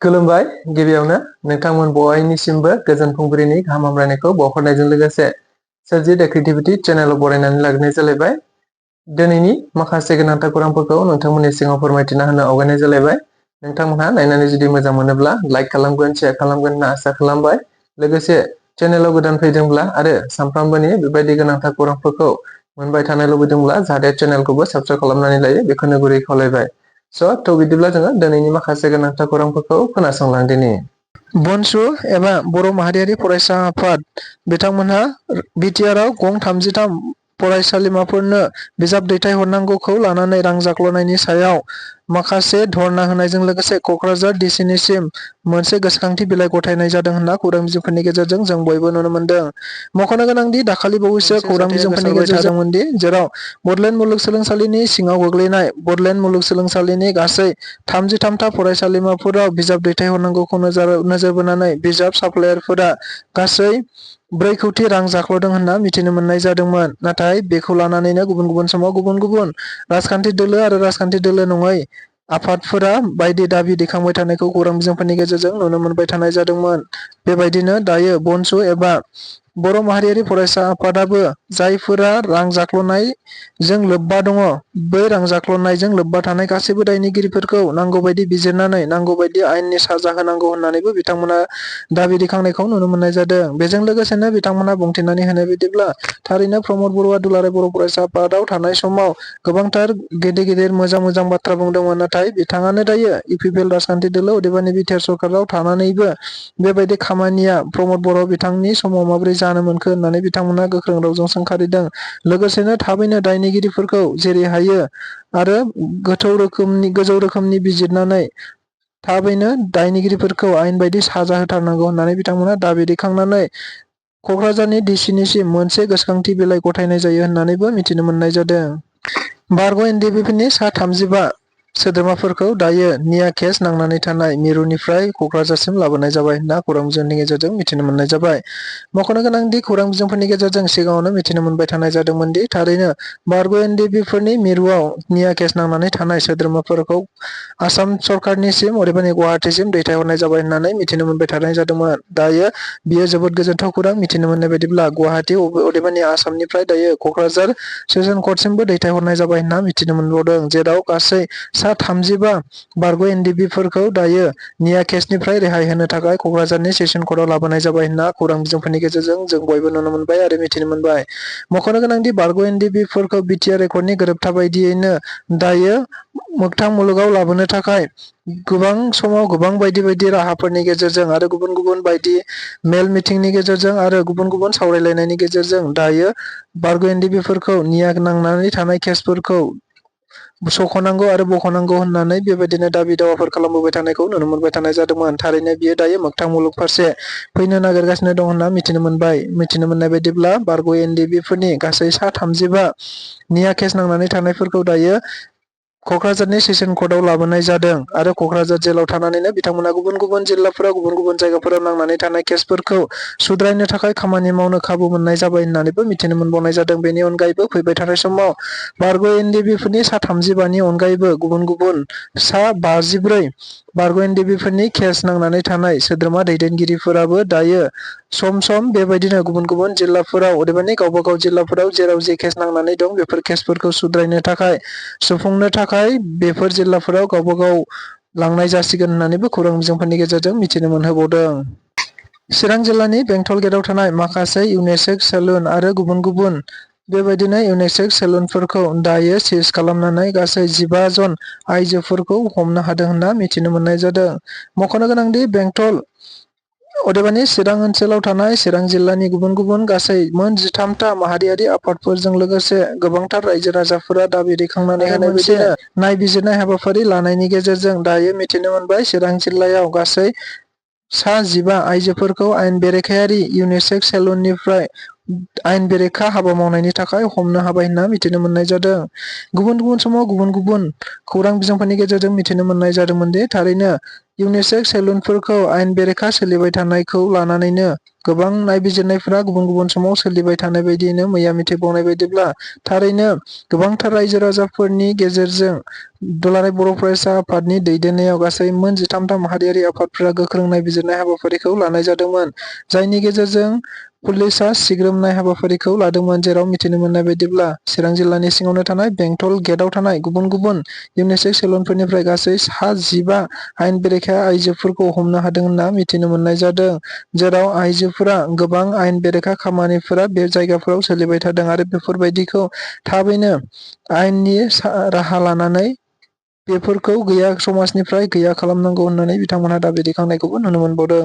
खुलुमबाय गिबियावनो नोंथांमोन बयनिसिमबो गोजोन फुंबिलिनि गाहाम हामलायनायखौ बावहरनायजों लोगोसे सोरजि द क्रिएटिविटी चेनेलाव बरायनानै लाग्रोनाय जालायबाय। दिनैनि माखासे गोनांथार खौरांफोरखौ नोंथांमोननि सिगाङाव फोरमायथिना होनो आवगायनाय जालायबाय। नोंथांमोनहा नायनानै जुदि मोजां मोनोब्ला लाइक खालामगोन, शेयार खालामगोन होनना आसा खालामबाय। लोगोसे चेनेलाव गोदान फैदोंब्ला आरो सानफ्रामबोनि बेबायदि गोनांथार खौरांफोरखौ मोनबाय थानो लुबैदोंब्ला जाहाथे चेनेलखौबो साबस्क्राइब खालामनानै लायो बेखौनो गुरै खावलायबाय। थ' बिदिब्ला जोङो दिनैनि माखासे गोनांथार खौरांफोरखौ खोनासंलांदिनि। BoNSUआ एबा बर' माहारियारि फरायसा आफाद बिथांमोनहा बिटिआरआव गं 33 फरायसालिमाफोरनो बिजाब दैथायहरनांगौखौ लानानै रां जाख्ल'नायनि सायाव माखासे धरना होनायजों लोगोसे क'क्राझार डिसिनिसिम मोनसे गोसोखांथि बिलाइ गथायनाय जादों होनना खौरां बिजोंफोरनि गेजेरजों जों बयबो नुनो मोन्दों। मख'नो गोनांदि दाखालि बावैसो खौरां बिजोंफोरनि गेजेरजों जादोंमोनदि जेराव बड'लेण्ड मुलुगसोलोंसालिनि सिङाव गोग्लैनाय बड'लेण्ड मुलुगसोलोंसालिनि गासै 33 फरायसालिमाफोराव बिजाब दैथायहरनांगौखौ नोजोर बोनानै बिजाब साप्लायारफोरा गासै 4 कौटि रां जाख्ल'दों होनना मिथिनो मोननाय जादोंमोन। नाथाय बेखौ लानानैनो गुबुन गुबुन समाव गुबुन गुबुन राजखान्थि दोलो आरो राजखान्थि दोलो नङै आफादफोरा बायदि दाबि दैखांबाय थानायखौ खौरां बिजोंफोरनि गेजेरजों नुनो मोनबाय थानाय जादोंमोन। बेबायदिनो दायो BoNSUआ एबा बर' माहारियारि फरायसा आफादाबो जायफोरा रां जाख्ल'नायजों लोब्बा दङ, बै रां जाख्ल'नायजों लोब्बा थानाय गासैबो दायनिगिरिफोरखौ नांगौबायदि बिजिरनानै नांगौबायदि आयेननि साजा होनांगौ होननानैबो बिथांमोना दाबि दैखांनायखौ नुनो मोननाय जादों। बेजों लोगोसेनो बिथांमोना बुंथिनानै होनाय बायदिब्ला थारैनो प्रमद बरुवा दुलाराय बर' फरायसा आफादाव थानाय समाव गोबांथार गेदेर गेदेर मोजां मोजां बाथ्रा बुंदोंमोन। नाथाय बिथाङानो दायो इउपिपिएल राजखान्थि दोलो अदेबानि बिटिआर सरकाराव थानानैबो बेबायदि खामानिया प्रमद बर' बिथांनि समाव माबोरै जानो मोनखो होननानै बिथांमोना गोख्रों रावजों सोंखारिदों। लोगोसेनो थाबैनो दायनिगिरिफोरखौ जेरै हायो आरो गोजौ रोखोमनि बिजिरनानै थाबैनो दायनिगिरिफोरखौ आयेन बायदि साजा होथारनांगौ होननानै बिथांमोना दाबि दैखांनानै क'क्राझारनि डिसिनिसिम मोनसे गोसोखांथि बिलाइ गथायनाय जायो होननानैबो मिथिनो मोननाय जादों। बारग' एनडिएफबिफोरनि सा 35 सोद्रोमाफोरखौ दायो निया केस नांनानै थानाय मिरुनिफ्राय क'क्राझारसिम लाबोनाय जाबाय होनना खौरां बिजोंनि गेजेरजों मिथिनो मोननाय जाबाय। मख'नो गोनांदि खौरां बिजोंफोरनि गेजेरजों सिगाङावनो मिथिनो मोनबाय थानाय जादोंमोन दि थारैनो बारग' एनडिएफबिफोरनि मिरुआव निया केस नांनानै थानाय सोद्रोमाफोरखौ आसाम सरकारनिसिम अदेबानि गुवाहाटीसिम दैथायहरनाय जाबाय होननानै मिथिनो मोनबाय थानाय जादोंमोन। दायो बियो जोबोद गोजोनथाव खौरां। मिथिनो मोननाय बायदिब्ला गुवाहाटी अदेबानि आसामनिफ्राय दायो क'क्राझार सेसन कर्टसिमबो दैथायहरनाय जाबाय होनना मिथिनो मोनबावदों। जेराव गासै सा 35 बारग' एनडिएफबिफोरखौ दायो निया केसनिफ्राय रेहाय होनो थाखाय क'क्राझारनि सेसन कर्टआव लाबोनाय जाबाय होनना खौरां बिजोंफोरनि गेजेरजों जों बयबो नुनो मोनबाय आरो मिथिनो मोनबाय। मख'नो गोनांदि बारग' एनडिएफबिफोरखौ बिटिआर एकर्डनि गोरोबथा बायदियैनो दायो मोगथां मुलुगाव लाबोनो थाखाय गोबां समाव गोबां बायदि बायदि राहाफोरनि गेजेरजों आरो गुबुन गुबुन बायदि मेल मिटिंनि गेजेरजों आरो गुबुन गुबुन सावरायलायनायनि गेजेरजों दायो बारग' एनडिएफबिफोरखौ निया नांनानै थानाय केसफोरखौ सख'नांगौ आरो बख'नांगौ होननानै बेबायदिनो दाबि दावाफोर खालामबोबाय थानायखौ नुनो मोनबाय थानाय जादोंमोन। थारैनो बियो दायो मोगथां मुलुग फारसे फैनो नागिरगासिनो दं होनना मिथिनो मोनबाय। मिथिनो मोननाय बायदिब्ला बारग' एनडिएफबिफोरनि गासै सा 35 निया केस नांनानै थानायफोरखौ दायो क'क्राझारनि सेसन कर्टआव लाबोनाय जादों आरो क'क्राझार जेलाव थानानैनो बिथांमोना गुबुन गुबुन जिल्लाफोराव गुबुन गुबुन जायगाफोराव नांनानै थानाय केसफोरखौ सुद्रायनो थाखाय खामानि मावनो खाबु मोननाय जाबाय होननानैबो मिथिनो मोनबावनाय जादों। बेनि अनगायैबो फैबाय थानाय समाव बारग' एनडिएफबिफोरनि सा 35 नि अनगायैबो गुबुन गुबुन सा 54 बारग' एनडिएफबिफोरनि केस नांनानै थानाय सोद्रोमा दैदेनगिरिफोराबो दायो सम सम बेबायदिनो गुबुन गुबुन जिल्लाफोराव अदेबानि गावबा गाव जिल्लाफोराव जेराव जे केस नांनानै दं बेफोर केसफोरखौ सुद्रायनो थाखाय सुफुंनो थाखाय बेफोर जिल्लाफोराव गावबा गाव लांनाय जासिगोन होननानैबो खौरां बिजोंफोरनि गेजेरजों मिथिनो मोनहोबावदों। चिरां जिल्लानि बेंटल गेटआव थानाय माखासे इउनिसेक्स सेलुन आरो गुबुन गुबुन बेबायदिनो इउनिसेक्स सेलुनफोरखौ दायो सिज खालामनानै गासै 15 जन आइजोफोरखौ हमनो हादों होनना मिथिनो मोननाय जादों। मख'नो गोनांदि बेंटल अदेबानि चिरां ओनसोलाव थानाय चिरां जिल्लानि गुबुन गुबुन गासै मोन 13टा माहारियारि आफादफोरजों लोगोसे गोबांथार रायजो राजाफोरा दाबि दैखांनानै होनाय बायदिनो नायबिजिरनाय हाबाफारि लानायनि गेजेरजों दायो मिथिनो मोनबाय चिरां जिल्लायाव गासै सा 15 आइजोफोरखौ आयेन बेरेखायारि इउनिसेक्स सेलुननिफ्राय आयेन बेरेखा हाबा मावनायनि थाखाय हमनो हाबाय होनना मिथिनो मोननाय जादों। गुबुन गुबुन समाव गुबुन गुबुन खौरां बिजोंफोरनि गेजेरजों मिथिनो मोननाय जादोंमोन दि थारैनो इउनिसेक्स सेलुनफोरखौ आयेन बेरेखा सोलिबाय थानायखौ लानानैनो गोबां नायबिजिरनायफोरा गुबुन गुबुन समाव सोलिबाय थानाय बायदियैनो मैया मिथिबावनाय बायदिब्ला थारैनो गोबांथार रायजो राजाफोरनि गेजेरजों दुलाराय बर' फरायसा आफादनि दैदेननायाव गासै मोन 13 माहारियारि आफादफोरा गोख्रों नायबिजिरनाय हाबाफारिखौ लानाय जादोंमोन, जायनि गेजेरजों पुलिसआ सिग्रोमनाय हाबाफारिखौ लादोंमोन, जेराव मिथिनो मोननाय बायदिब्ला चिरां जिल्लानि सिङावनो थानाय बेंटल गेटआव थानाय गुबुन गुबुन इउनिसेक्स सेलुनफोरनिफ्राय गासै सा 15 आयेन बेरेखा आइजोफोरखौ हमनो हादों होनना मिथिनो मोननाय जादों, जेराव आइजोफोरा गोबां आयेन बेरेखा खामानिफोरा बे जायगाफोराव सोलिबाय थादों आरो बेफोरबायदिखौ थाबैनो आयेननि राहा लानानै बेफोरखौ समाजनिफ्राय गैया खालामनांगौ होननानै बिथांमोनहा दाबि दैखांनायखौबो नुनो मोनबावदों।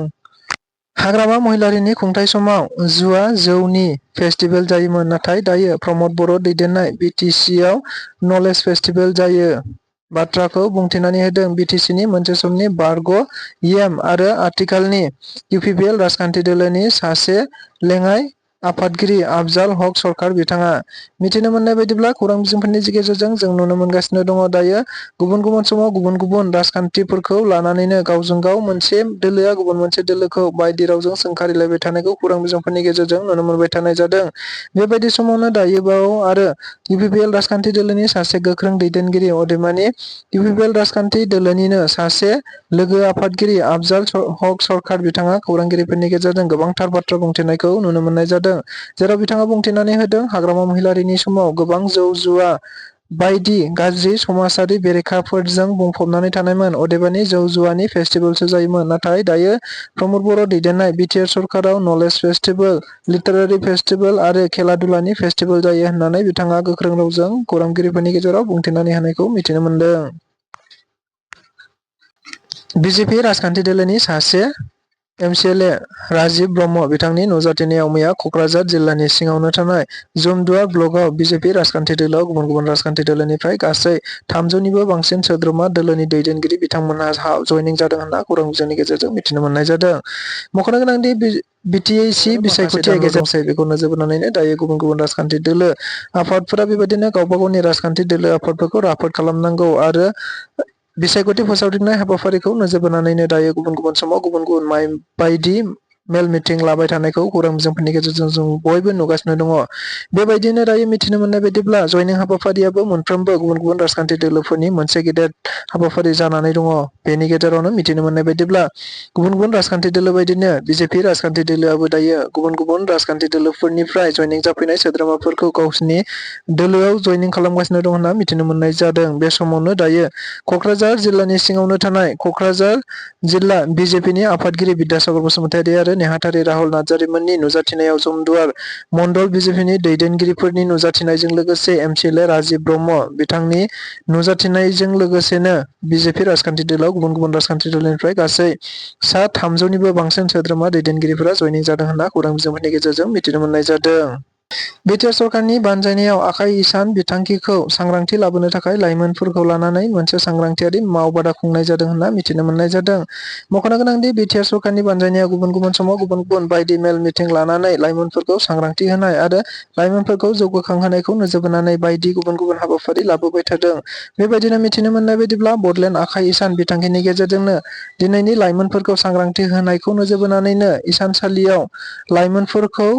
हाग्रामा महिलारिनि खुंथाय समाव जुवा जौनि फेस्टिभेल जायोमोन, नाथाय दायो प्रमद बर' दैदेननाय बिटिसिआव नलेज फेस्टिभेल जायो बाथ्राखौ बुंथिनानै होदों। बिटिसिनि मोनसे समनि बारग' इएम आरो आथिखालनि इउपिपिएल राजखान्थि दोलोनि सासे लेङाइ आफादगिरि आफजाल हक सरकार बिथाङा। मिथिनो मोननाय बायदिब्ला खौरां बिजोंफोरनि गेजेरजों जों नुनो मोनगासिनो दङ दायो गुबुन गुबुन समाव गुबुन गुबुन राजखान्थिफोरखौ लानानैनो गावजों गाव मोनसे दोलोआ गुबुन मोनसे दोलोखौ बायदि रावजों सोंखारिलायबाय थानायखौ खौरां बिजोंफोरनि गेजेरजों नुनो मोनबाय थानाय जादों। बेबायदि समावनो दायोबाव आरो इउपिपिएल राजखान्थि दोलोनि सासे गोख्रों दैदेनगिरि अदेबानि इउपिपिएल राजखान्थि दोलोनिनो सासे लोगो आफादगिरि आफजाल हक सरकार बिथाङा खौरांगिरिफोरनि गेजेरजों गोबांथार बाथ्रा बुंथिनायखौ नुनो मोननाय जादों, जेराव बिथाङा बुंथिनानै होदों हाग्रामा महिलारिनि समाव गोबां जौ जुवा बायदि गाज्रि समाजारि बेरेखाफोरजों बुंफबनानै थानायमोन, अदेबानि जौ जुवानि फेस्टिभेलसो जायोमोन, नाथाय दायो प्रमद बर' दैदेननाय बिटिआर सरकाराव नलेज फेस्टिभेल, लिटारारि फेस्टिभेल आरो खेला दुलानि फेस्टिभेल जायो होननानै बिथाङा गोख्रों रावजों खौरांगिरिफोरनि गेजेराव बुंथिनानै होनायखौ मिथिनो मोनदों। बिजेपि राजखान्थि दोलोनि सासे एमसिएलए राजिब ब्रह्म बिथांनि नुजाथिनायाव मैया कक्राझार जिल्लानि सिङावनो थानाय जमदुवार ब्लकआव बिजेपि राजखान्थि दोलोआव गुबुन गुबुन राजखान्थि दोलोनिफ्राय गासै 300निबो बांसिन सोद्रोमा दोलोनि दैदेनगिरि बिथांमोनहा जयनिं जादों होनना खौरां बिजोंनि गेजेरजों मिथिनो मोननाय जादों। मख'नो गोनांदि बिटिएसि बिसायख'थिया गेजेर दंसै, बेखौ नोजोर बोनानैनो दायो गुबुन गुबुन राजखान्थि दोलो आफादफोरा बेबायदिनो गावबा गावनि राजखान्थि दोलो आफादफोरखौ राफोद खालामनांगौ आरो बिसायख'थि फोसावदिंनाय हाबाफारिखौ नोजोर बोनानैनो दायो गुबुन गुबुन समाव गुबुन गुबुन बायदि मेल मिटिं लाबाय थानायखौ खौरां बिजोंफोरनि गेजेरजों जों बयबो नुगासिनो दङ। बेबायदिनो दायो मिथिनो मोननाय बायदिब्ला जयनिं हाबाफारियाबो मोनफ्रोमबो गुबुन गुबुन राजखान्थि दोलोफोरनि मोनसे गेदेर हाबाफारि जानानै दङ। बेनि गेजेरावनो मिथिनो मोननाय बायदिब्ला गुबुन गुबुन राजखान्थि दोलो बायदिनो बिजेपि राजखान्थि दोलोआबो दायो गुबुन गुबुन राजखान्थि दोलोफोरनिफ्राय जयनिं जाफैनाय सोद्रोमाफोरखौ गावसिनि दोलोआव जयनिं खालामगासिनो दं होनना मिथिनो मोननाय जादों। बे समावनो दायो कक्राझार जिल्लानि सिङावनो थानाय कक्राझार जिल्ला बिजेपिनि आफादगिरि बिद्यासागर बसुमतारी आरो नेहाथारि राहुल नार्जारिमोननि नुजाथिनायाव जमदुवार मण्डल बिजेपिनि दैदेनगिरिफोरनि नुजाथिनायजों लोगोसे एमसिएलए राजिब ब्रह्म बिथांनि नुजाथिनायजों लोगोसेनो बिजेपि राजखान्थि दोलोआव गुबुन गुबुन राजखान्थि दोलोनिफ्राय गासै सा 300निबो बांसिन सोद्रोमा दैदेनगिरिफोरा जयनिं जादों होनना खौरां बिजोंफोरनि गेजेरजों मिथिनो मोननाय जादों। बिटिआर सरकारनि बानजायनायाव आखाइ इसान बिथांखिखौ सांग्रांथि लाबोनो थाखाय लाइमोनफोरखौ लानानै मोनसे सांग्रांथियारि मावबादा खुंनाय जादों होनना मिथिनो मोननाय जादों। मख'नो गोनांदि बिटिआर सरकारनि बानजायनायाव गुबुन गुबुन समाव गुबुन गुबुन बायदि मेल मिटिं लानानै लाइमोनफोरखौ सांग्रांथि होनाय आरो लाइमोनफोरखौ जौगाखांहोनायखौ नोजोर बोनानै बायदि गुबुन गुबुन हाबाफारि लाबोबाय थादों। बेबायदिनो मिथिनो मोननाय बायदिब्ला बडलेण्ड आखाइ इसान बिथांखिनि गेजेरजोंनो दिनैनि लाइमोनफोरखौ सांग्रांथि होनायखौ नोजोर बोनानैनो इसानसालियाव लाइमोनफोरखौ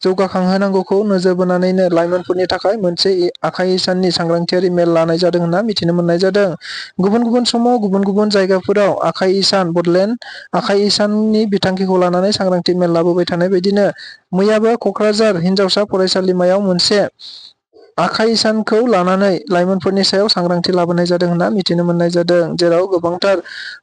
जौगाखांहोनांगौखौ नोजोर बोनानैनो लाइमोनफोरनि थाखाय मोनसे आखाइ इसाननि सांग्रांथियारि मेल लानाय जादों होनना मिथिनो मोननाय जादों। गुबुन गुबुन समाव गुबुन गुबुन जायगाफोराव आखाइ इसान बडलेण्ड आखाइ इसाननि बिथांखिखौ लानानै सांग्रांथि मेल लाबोबाय थानाय बायदिनो मैयाबो कक्राझार हिनजावसा फरायसालिमायाव मोनसे आखाइ इसानखौ लानानै लाइमोनफोरनि सायाव सांग्रांथि लाबोनाय जादों होनना मिथिनो मोननाय जादों, जेराव गोबांथार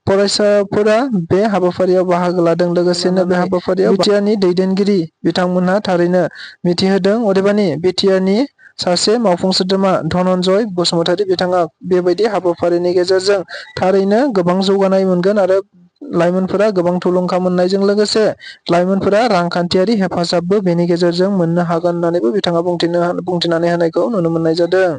फरायसाफोरा बे हाबाफारियाव बाहागो लादों। लोगोसेनो बे हाबाफारियाव बिटिआरनि दैदेनगिरि बिथांमोनहा थारैनो मिथिहोदों, अदेबानि बिटिआरनि सासे मावफुं सोद्रोमा धनन्जय बसुमतारी बिथाङा बेबायदि हाबाफारिनि गेजेरजों थारैनो गोबां जौगानाय मोनगोन आरो लाइमोनफोरा गोबां थुलुंगा मोननायजों लोगोसे लाइमोनफोरा रांखान्थियारि हेफाजाबबो बेनि गेजेरजों मोननो हागोन होननानैबो बिथाङा बुंथिनानै होनायखौ नुनो मोननाय जादों।